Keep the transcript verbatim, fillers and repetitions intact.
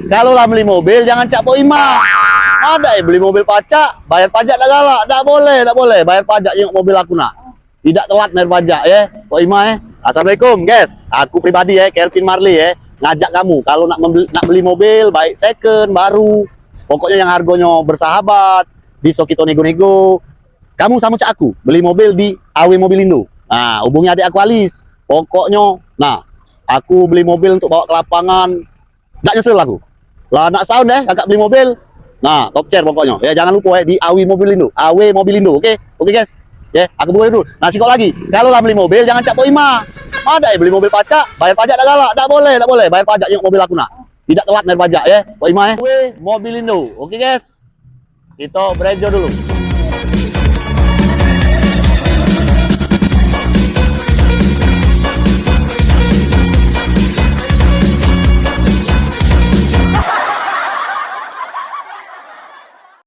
Kalu lah beli mobil, jangan cak Pok Ima. Ado eh beli mobil pacak, bayar pajak dak galak. Dak boleh, dak boleh. Bayar pajak jengok mobil aku nak. Idak telat bayar pajak ye, Pok Ima ye. Assalamualaikum guys. Aku pribadi ye, Kelvin Marley ye, ngajak kamu kalu nak membeli, nak beli mobil, baik second, baru, pokoknyo yang hargonyo bersahabat, biso kito nego-nego. Kamu samo cak aku, beli mobil di A W Mobilindo. Nah, hubungi adik aku Alis. Pokoknyo, nah, aku beli mobil untuk bawa ke lapangan. Dak nyesel aku. Lah nak setahun deh kakak beli mobil. Nah, top chair pokoknyo. Ya, jangan lupo eh di A W Mobilindo. A W Mobilindo, oke? Oke guys. Ya, aku buka dulu. Nah, sikok lagi. Kalu lah beli mobil, jangan cak Pok Ima. Ado eh beli mobil pacak, bayar pajak dak galak. Dak boleh, dak boleh. Bayar pajak jengok mobil aku nak. Idak telat bayar pajak ye, Pok Ima ye. A W Mobilindo. Oke guys. Kito berejo dulu.